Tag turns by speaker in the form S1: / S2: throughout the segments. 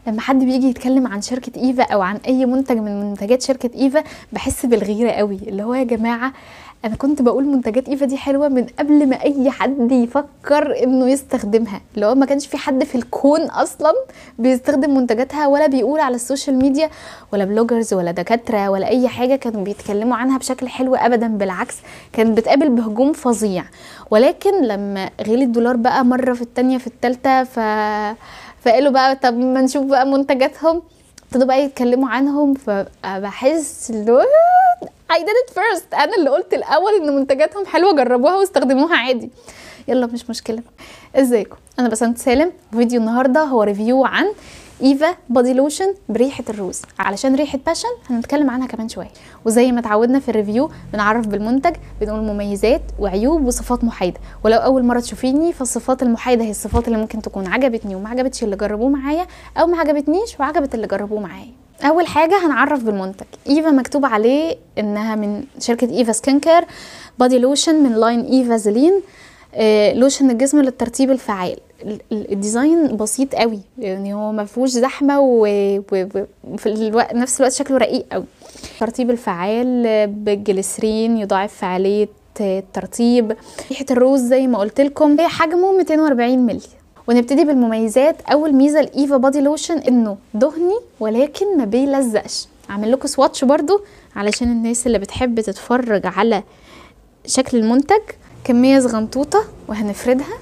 S1: لما حد بيجي يتكلم عن شركة ايفا او عن اي منتج من منتجات شركة ايفا بحس بالغيره قوي، اللي هو يا جماعة انا كنت بقول منتجات ايفا دي حلوة من قبل ما اي حد يفكر انه يستخدمها، اللي هو ما كانش في حد في الكون اصلا بيستخدم منتجاتها ولا بيقول على ال social media ولا bloggers ولا دكاترة ولا اي حاجة كانوا بيتكلموا عنها بشكل حلو ابدا، بالعكس كانت بتقابل بهجوم فظيع. ولكن لما غلي الدولار بقى مرة في الثانية في الثالثة فقالوا بقى طب ما نشوف بقى منتجاتهم، ابتدوا بقى يتكلموا عنهم، فبحس اللي هو I did it first، انا اللي قلت الاول ان منتجاتهم حلوة، جربوها واستخدموها عادي، يلا مش مشكلة. ازيكم، انا بسنت سالم. فيديو النهارده هو review عن ايفا body lotion بريحه ال rose، علشان ريحه passion هنتكلم عنها كمان شوية. وزي ما اتعودنا في ال review بنعرف بالمنتج، بنقول مميزات وعيوب وصفات محايدة. ولو اول مرة تشوفيني فالصفات المحايده هي الصفات اللي ممكن تكون عجبتني وما عجبتش اللي جربوه معايا، او ما عجبتنيش وعجبت اللي جربوه معايا. اول حاجة هنعرف بالمنتج. ايفا مكتوب عليه انها من شركة ايفا skin care، body lotion من line ايفا زلين، لوشن الجسم للترطيب الفعال. ال design بسيط قوي، يعني هو ما فيهوش زحمة وفي نفس الوقت شكله رقيق قوي. الترطيب الفعال بالجليسرين يضاعف فعالية الترطيب. ريحه ال rose زي ما قلت لكم، هي حجمه 240 مللي. ونبتدي بالمميزات. اول ميزة الايفا body lotion انه دهني ولكن ما بيلزقش. اعمل لكم swatch برضو علشان الناس اللي بتحب تتفرج على شكل المنتج. كمية صغنطوطه وهنفردها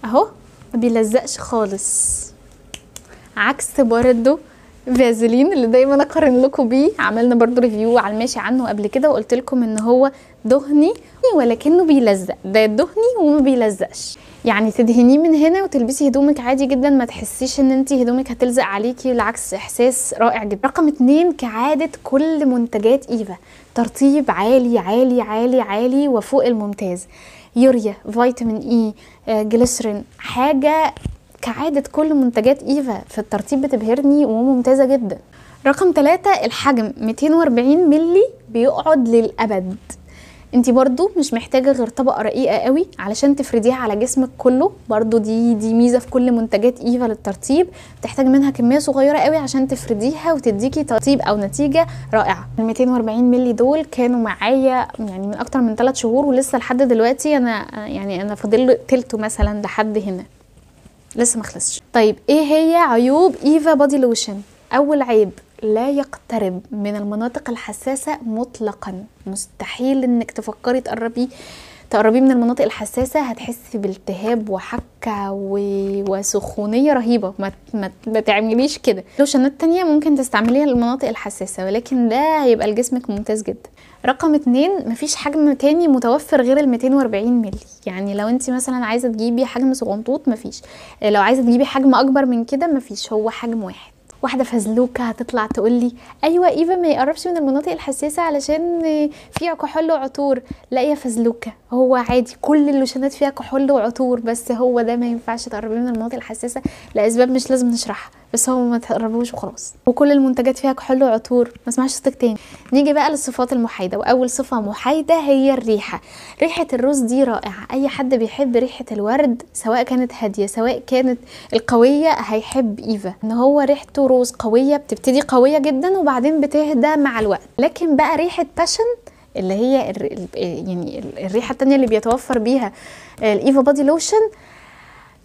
S1: اهو، ما بيلزقش خالص، عكس برضو فازلين اللي دايما اقارن لكم بيه. عملنا برضو review على الماشي عنه قبل كده وقلت لكم ان هو دهني ولكنه بيلزق، ده دهني وما بيلزقش، يعني تدهنيه من هنا وتلبسي هدومك عادي جدا، ما تحسيش ان انت هدومك هتلزق عليكي، بالعكس احساس رائع جدا. رقم 2 كعادة كل منتجات ايفا، ترطيب عالي عالي عالي عالي وفوق الممتاز، يوريا، فيتامين E، جليسرين، حاجة كعادة كل منتجات ايفا في الترطيب بتبهرني وممتازة جدا. رقم 3 الحجم 240 ملي بيقعد للأبد. انتي برضو مش محتاجة غير طبقة رقيقة قوي علشان تفرديها على جسمك كله، برضو دي ميزة في كل منتجات ايفا للترطيب، بتحتاج منها كمية صغيرة قوي عشان تفرديها وتديكي ترطيب او نتيجة رائعة. ال 240 ملي دول كانوا معايا يعني من اكتر من 3 شهور ولسه لحد دلوقتي، انا يعني انا فاضل تلته مثلا لحد هنا، لسه ما خلصش. طيب ايه هي عيوب ايفا body lotion؟ اول عيب، لا يقترب من المناطق الحساسة مطلقا، مستحيل انك تفكري تقربي من المناطق الحساسة، هتحسي بالتهاب وحكة وسخونية رهيبة، ما تعمليش كده. لوشنات تانية ممكن تستعمليها للمناطق الحساسة ولكن ده هيبقى لجسمك ممتاز جدا. رقم 2 مفيش حجم تاني متوفر غير ال 240 مللي، يعني لو انت مثلا عايزة تجيبي حجم صغنطوط مفيش، لو عايزة تجيبي حجم اكبر من كده مفيش، هو حجم واحد. واحدة فزلوكه هتطلع تقول لي ايوه ايفا ما يقربش من المناطق الحساسة علشان فيها كحول وعطور. لا يا فزلوكه، هو عادي كل اللوشنات فيها كحول وعطور، بس هو ده ما ينفعش تقربيه من المناطق الحساسة لاسباب مش لازم نشرحها، بس هو ما تقربوش وخلاص. وكل المنتجات فيها كحول وعطور، ما اسمعش صوتك تاني. نيجي بقى للصفات المحايده، واول صفة محايدة هي الريحة. ريحه ال rose دي رائعة، اي حد بيحب ريحه الورد سواء كانت هادية سواء كانت القوية هيحب ايفا، ان هو ريحته rose قوية، بتبتدي قوية جدا وبعدين بتهدى مع الوقت. لكن بقى ريحه passion اللي هي يعني الريحة التانية اللي بيتوفر بيها الايفا body lotion،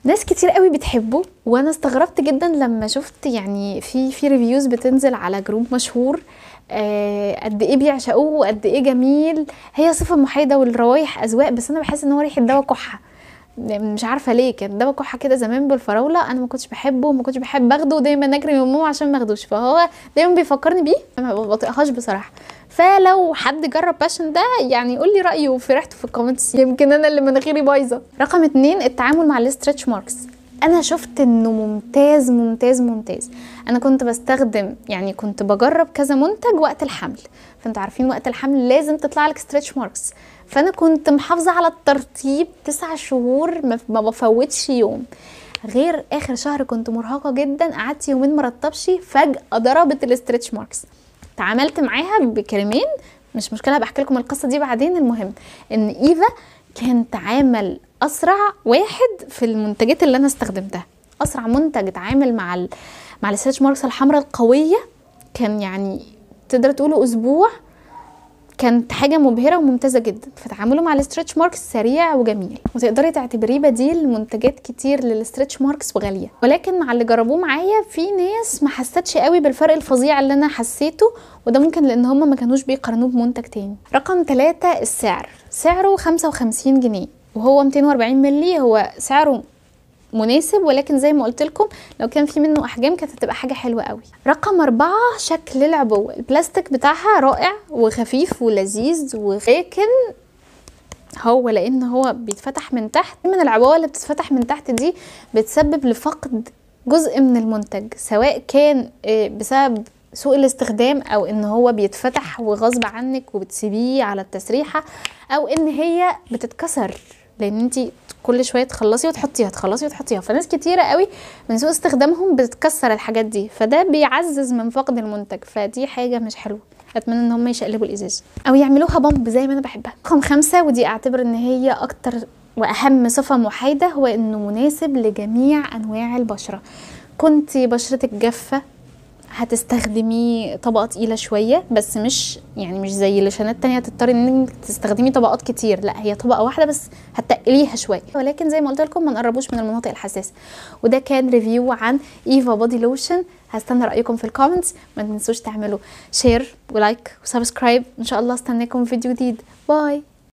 S1: ناس كتير قوي بتحبه، وانا استغربت جدا لما شفت يعني في reviews بتنزل على group مشهور قد ايه بيعشقوه وقد ايه جميل. هي صفة محايدة والروايح اذواق، بس انا بحس ان هو ريحه دواء كحه، مش عارفه ليه، كان دواء كحه كده زمان بالفراوله، انا ما كنتش بحبه وما كنتش بحب اخده، ودايما اجري من ماما عشان ما اخدوش، فهو دايما بيفكرني بيه، ما بطيقهاش بصراحة. فلو حد جرب passion ده يعني يقول لي رايه في ريحته في ال comments، يمكن انا اللي مناخيري بايظة. رقم 2 التعامل مع ال stretch marks. انا شفت انه ممتاز ممتاز ممتاز. انا كنت بستخدم يعني كنت بجرب كذا منتج وقت الحمل، فانتوا عارفين وقت الحمل لازم تطلع لك stretch marks، فانا كنت محافظة على الترطيب 9 شهور ما بفوتش يوم، غير اخر شهر كنت مرهقة جدا، قعدت يومين مرطبش، فجاة ضربت ال stretch marks. تعاملت معاها بكريمين، مش مشكلة بحكي لكم القصة دي بعدين. المهم ان ايفا كان تعامل اسرع واحد في المنتجات اللي انا استخدمتها، اسرع منتج اتعامل مع ال stretch marks الحمراء القوية، كان يعني تقدر تقولوا اسبوع، كانت حاجة مبهرة وممتازة جدا. فتعامله مع ال stretch marks سريع وجميل، وتقدري تعتبريه بديل لمنتجات كتير لل stretch marks وغاليه. ولكن مع اللي جربوه معايا في ناس ما حستش قوي بالفرق الفظيع اللي انا حسيته، وده ممكن لان هم ما كانوش بيقارنوه بمنتج تاني. رقم 3 السعر، سعره 55 جنيه وهو 240 ملي، هو سعره مناسب، ولكن زي ما قلت لكم لو كان في منه احجام كانت هتبقى حاجة حلوة قوي. رقم 4 شكل العبوه، البلاستيك بتاعها رائع وخفيف ولذيذ، ولكن هو لان هو بيتفتح من تحت، من العبوه اللي بتتفتح من تحت دي بتسبب لفقد جزء من المنتج، سواء كان بسبب سوء الاستخدام او ان هو بيتفتح وغصب عنك وبتسيبيه على التسريحه، او ان هي بتتكسر لان انتي كل شوية تخلصي وتحطيها تخلصي وتحطيها. فناس كتيرة قوي من سوء استخدامهم بتتكسر الحاجات دي، فده بيعزز من فقد المنتج، فدي حاجة مش حلوة. اتمنى ان هم يشقلبوا الازاز او يعملوها pump زي ما انا بحبها. رقم 5، ودي اعتبر ان هي اكتر واهم صفة محايدة، هو انه مناسب لجميع انواع البشرة. كنت بشرتك جافة هتستخدمي طبقه تقيلة شوية، بس مش يعني مش زي لوشنات تانية هتضطري انك تستخدمي طبقات كتير، لا هي طبقه واحدة بس هتقليها شوية، ولكن زي ما قلت لكم ما نقربوش من المناطق الحساسة. وده كان review عن ايفا body lotion. هستنى رايكم في ال comments، ما تنسوش تعملوا share و like و subscribe. ان شاء الله استناكم في فيديو جديد. bye.